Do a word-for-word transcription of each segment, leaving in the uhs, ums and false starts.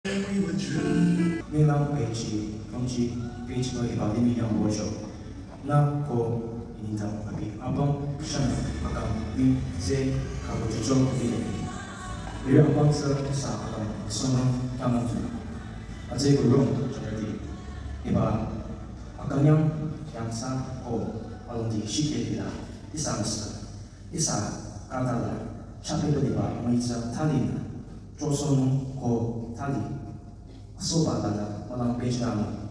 Ninglang page, kongji page ko hiba limi yang bojo. Na ko inidang abi abang shan akang ni ze kabu jojo ni. Iri abang se sa akang sonang tamang tu. Aje ko rong jadi. Hiba akang yang yang sa ko along di shike ila. Isa masa. Isa kadala, chapel liba müitsa thalina, chosonung ko thali. Asoba lala, malang pejlamo.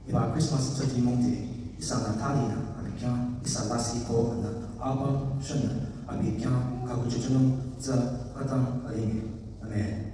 Iba Christmas thirty mongte, isa na thalina, abikya, isa lasi ko na, album shana, abikya, kakuchuchunung, za, katang, aling. Amen.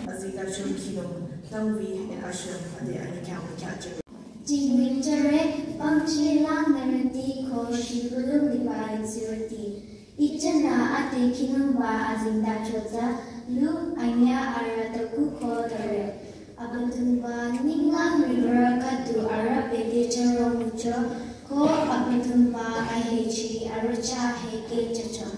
Azita Chun Kino, Tangvi and Asher, ade ani kya kya. Jingwing jare, pangchi lang ngerti ko shibulung liba insirti. Ichana ate kinungba azingda chotsa, lu anya ara taku ko tare. Abüdongba ninglang river katu ara pete charo mucho, ko Abüdongba ahechi ara cha heke chacho.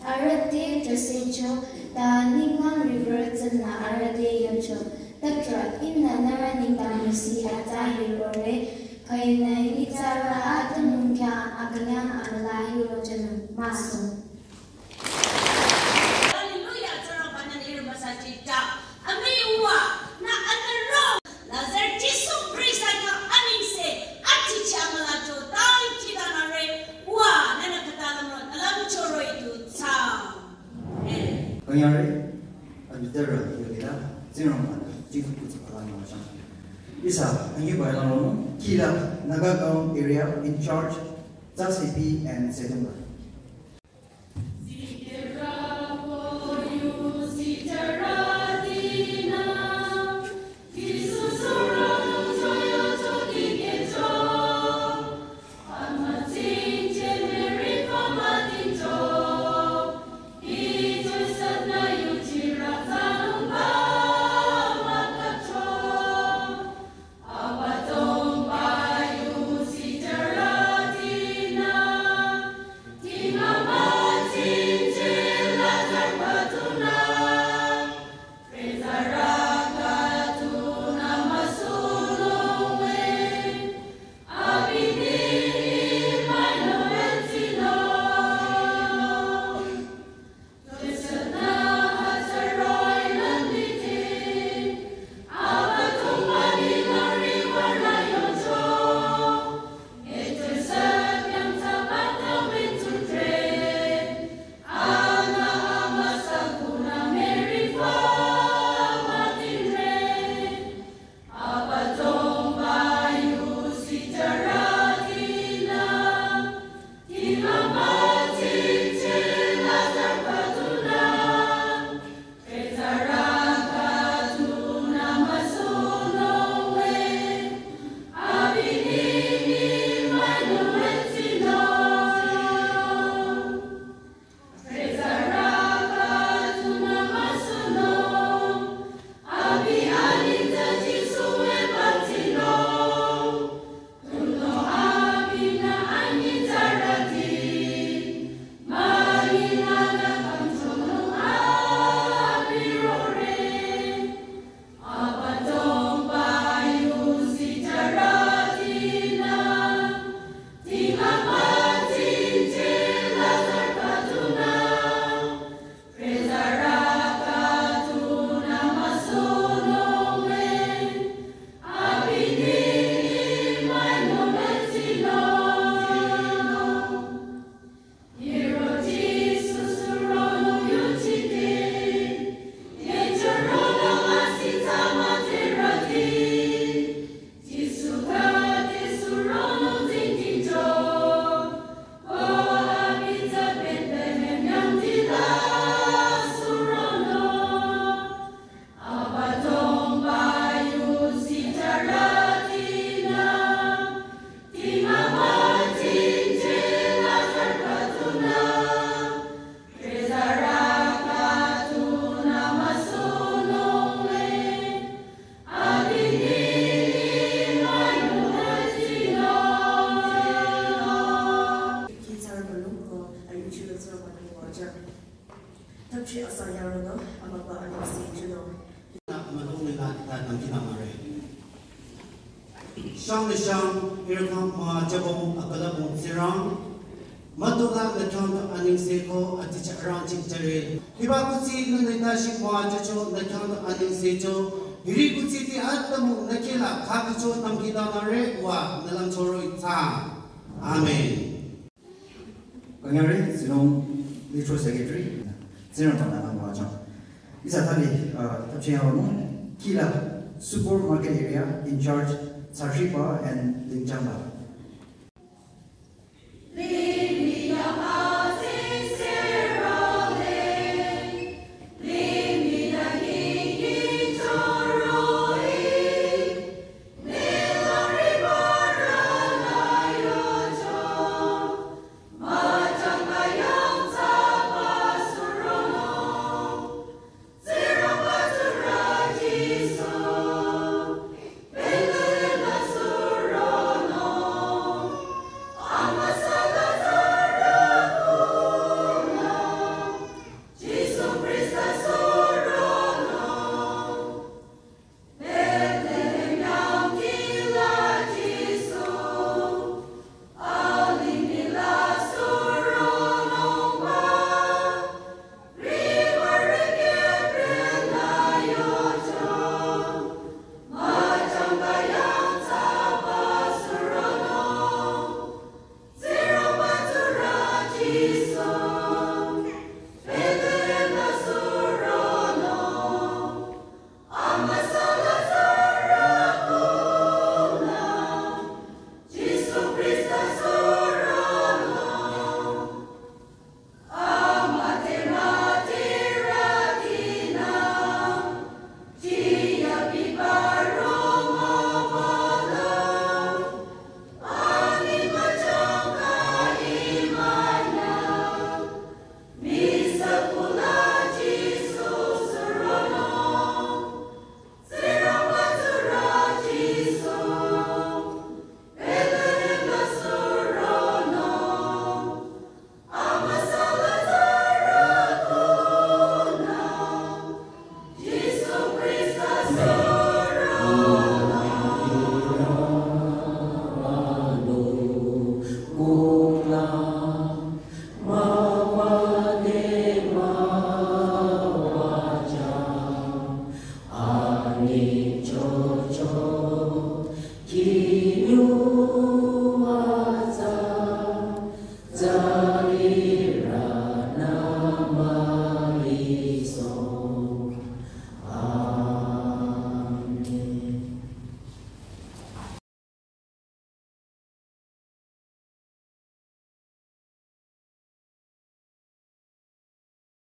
Ara te chasecho, ta ninglang river tsena ara te yocho. Tatra inna nara ningdang musi ata hirore, kaina itara atunungkya akanyang amala hiro janang masung. Hallelujah, tsara banan iru masajita. Ami uwa, na anaro. Lazar Jisu Krista ka aning se, ati cha mala cho, tai kita nare. Uwa, nana kata lamro, alam choro itu tsang. Amen. Kanyare, aditera yagila, zinrong mala, Jisu Krista alam mala chang. Isa, angi bai lamro, kila, Naga Gaon area in charge, Zasipi and Sedunga. Chilo tsürü mani wacha. Tapchi asa yarono, amaba anisi chino. Na amalong nila ta tamki namare. Shang le shang, irkang ma jabo akala bong tsirang. Matola na kyang to aningse ko aticha arang ching chare. Hiba kutsi nune ta shi ma jacho na kyang to aningse cho. Hiri kutsi ti atamu na kela kakacho tamki namare wa nalang choro itsa. Amen. Kanyari, Sinong Litro Secretary, Sinong Panana Mwacha. Isa thali, uh, tapcheng aro no, kila Supermarket Area in charge, Sarshipa and Lingjangba.